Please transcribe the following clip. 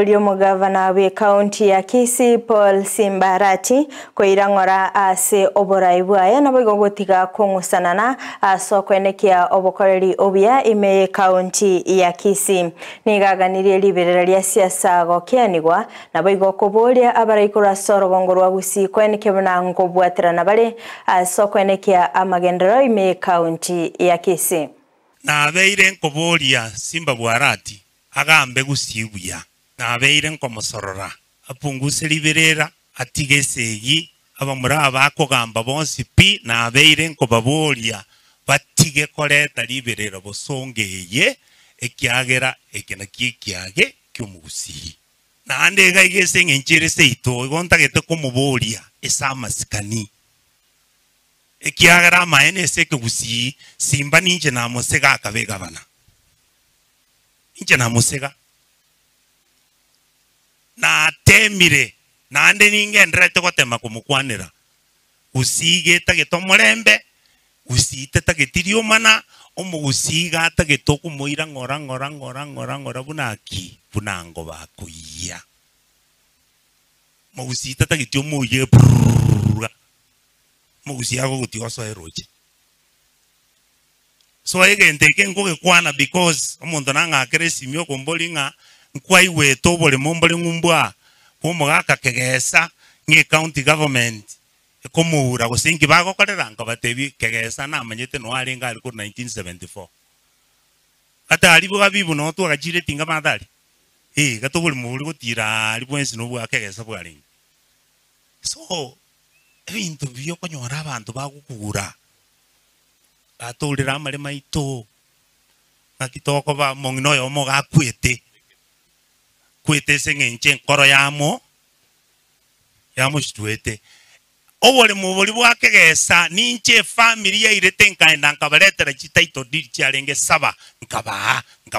Oria omogavana bw'ekaunti ya Kisii Paul Simbarati koira ng'ora ase oborai bwaye naboigo gotiga kong'usanana ase okoenekia obokoreri obuya ime y'ekaunti ya Kisii. Nigo aganirie riberera ria siasa gokeanigwa naboigo koboria abarai korwa ase orogongo rwa Gusii koenekia buna nkobwaterana bare ase okoenekia amagenderero ime y'ekaunti ya Kisii. Nabeire nkoboria Simba Bwarati agambe Gusii buya. Nabeire nkomosorora apunguse riberera, atige esegi, abamura aba akogamba bonsi pi, nabeire nkobaboria batige koreta riberera bosongo eye, ekiagera eke nakio ekiage ki'omogusii. Naende iga iga ase engencho ere seito, igo ntagete komoboria ase amasikani, ekiagera amaene ase ekegusii, simba ninche namosega akaba egavana. Inche namosega, nateemire, naende ningendererete gotema komokwanera. Gusii iga etagete omorembe, gusii tetageti riomana, omogusii iga atagete okomoira ng'ora ng'ora ng'ora ng'ora ng'ora buna ki? Buna ngoba akoyia. Mogusii tatageti omoyie brrrr, omogusii agogotiga osoe roche. So egento eke nkogekwana because omonto nang'akere esimi okomboria ng'a nkwaigwete oboremo mbore ng'umbu aa bwa omogaka kegesa ng'a ecounty government ekomoura gose inki bagokorera nkabatebia kegesa namanyete noo arenge aria korwa 1974. Gatari bogabibu noo twagachire etinga mathari eh gati oboremo boria gotira aria bwensi nobwa kegesa bwarenge. So ebinto biria okonyora abanto bagokugura. Batourire amaremo aito, naki tokoba omong'ina oyomo iga akwete, akwete ase eng'encho enkoro yamo yamochitwete. Oboremo boria bwa kegesa ninche efamiri yairete nkaenda nkabaretera chititle deed chiarenge saba, nkabaa, nkaba.